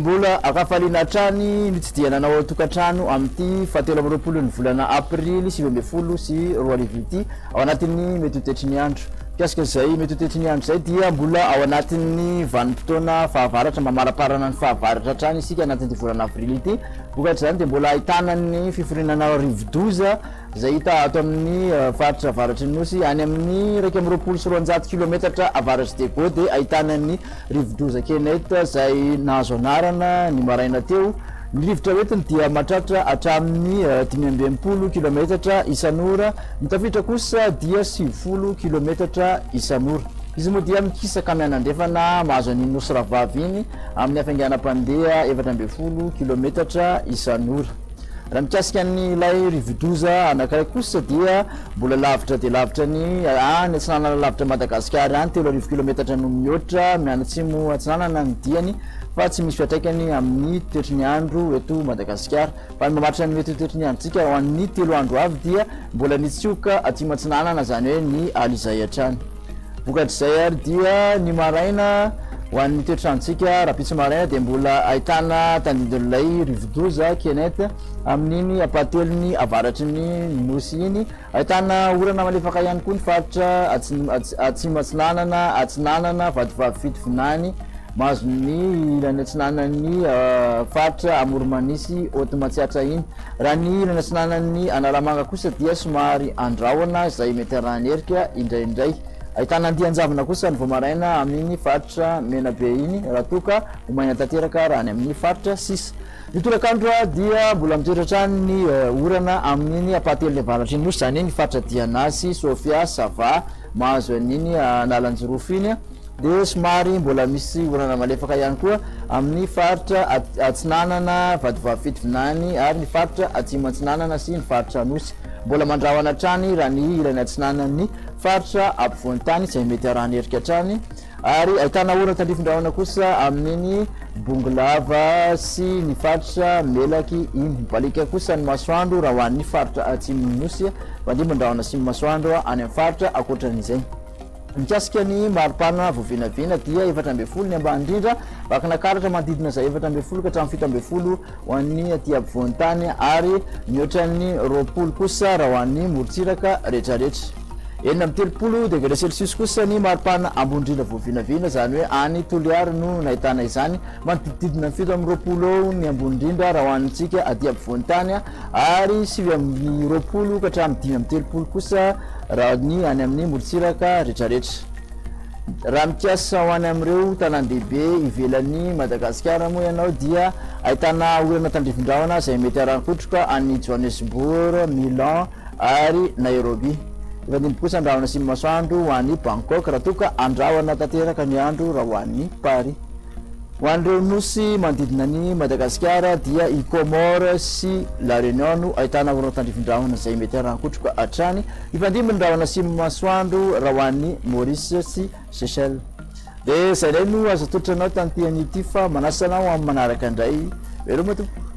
mbola ankafaliana hatrany ny tsidihana anao ao an-tokantrano amin'ity fahatelo amby roapolon'ny volana aprily 2019 ity ao anatin'ny mety ho toetry ny andro. Mikasika izay mety ho toetry ny andro izay dia mbola ao anatin'ny vanim-potoana fahavaratra, mamaraparana ny fahavaratra hatrany isika anatin'ity volana avrily ity. Vokatr'izany dia mbola ahitana ny fiforinana rivodoza izay hita ato amin'ny faritra avaratry ny Nosy, any amin'ny 221 kilometatra avaratr'i Diego dia ahitana ny rivodoza Kenneth izay nahazo anarana ny maraina teo. Ny rivotra hoentiny dia mahatratra hatramin'ny 65 kilometatra isan'ora, ny tafiditra kosa dia 90 kilometatra isan'ora. Izy moa dia mikisaka mianandrefana mahazo an'iny Nosy Rahavavy iny amin'ny hafainganam-pandeha 14 kilometatra isan'ora. Raha mikasika an'ilay rivodoza anankiray kosa dia mbola lavitra dia lavitra ny any atsinanana lavitra Madagasikara any, 3000 kilometatra no mihoatra mianatsimo atsinanana ny diany fa tsy misy fiantraikany amin'ny toetry ny andro eto Madagasikara. Fa ny mamaritra ny mety ho toetry ny androntsika ho an'ny 3 andro avy dia mbola ny tsioka atsimo atsinanana, izany hoe ny alizay hatrany. Vokatr'izay ary dia ny maraina ho an'ny toetr'androntsika rahampitso maraina dia mbola ahitana tandindon'ilay rivodoza Kenneth amin'iny ampahatelony avaratry ny nosy iny. Ahitana orana malefaka ihany koa ny faritra atsimo atsinanana, atsinanana, Vatovavy Fitovinany, mahazo ny ilany atsinanan'ny faritra Amoron'i-Mania Haute Matsiatra iny. Raha ny ilany atsinanan'ny Analamanga kosa dia somary andrahona izay mety arahan'erika indraindray. Ahitana andian-javona kosa ny vao maraina amin'iny faritra Menabe iny raha toa ka ho maina tanteraka raha any amin'ny faritra sisa. Ny tolakandro dia mbola mitoetra hatrany ny orana amin'iny ampahatelon'ny avaratry ny Nosy, izany hoe ny faritra Diana sy Sofia, Sava, mahazo an'iny Analanjirofo iny. Dia somary mbola misy orana malefaka ihany koa amin'ny faritra Atsinanana, Vatovavy Fitovinany ary ny faritra Atsimo Atsinanana sy ny faritra Anosy. Mbola mandrahona hatrany raha ny ilany atsinanan'ny faritra ampovoan-tany izay mety arahan'erika hatrany ary ahitana orana tandrifin-drahona kosa amin'iny Bongolava sy ny faritra Melaky iny. Mibaliaka kosa ny masoandro raha ho an'ny faritra atsimon'ny Nosy, mandimbin-drahona sy ny masoandro any amin'ny faritra ankoatran'izay. Mikasika ny maripana voavinavina dia 14 ny ambany indrindra, vakinankaratra manodidina izay 14 ka hatramin'ny 17 ho an'ny aty ampovoan-tany ary mihoatra ny 20 kosa raha ho an'ny morontsiraka rehetrarehetra. 36 degré celsius kosa ny maripana ambony indrindra voavinavina, izany hoe any Toliary no nahitana izany, manodidididina ny 27 eo ny ambony indrindra raha ho antsika aty ampovoan-tany ary 29 ka hatramin'ny 35 kosa Raha ny any amin'ny morontsiraka retraretra. Raha mikasa ho any amin'ireo tanàn-dehibe ivelan'i Madagasikara moa ianao dia ahitana orana tandrifin-drahona izay mety haran-kotroka any Johannesburg, Milan ary Nairobi. Hifandimby kosa ny rahona sy ny masoandro ho any Bangkok raha toa ka andrahona tanteraka ny andro raha ho any Paris. Ho an'ireo nosy manodidina an'i Madagasikara dia i Comores sy La Réunion no ahitana orana tandrifin-drahona izay mety haran-kotroka hatrany. Hifandimby ny rahona sy ny masoandro raha ho an'i Maurice sy Seychelles. Dia izay indray no azo atolotra anao tamin'ity anio ity fa manasa anao amin'ny manaraka indray. Veloma tompoko.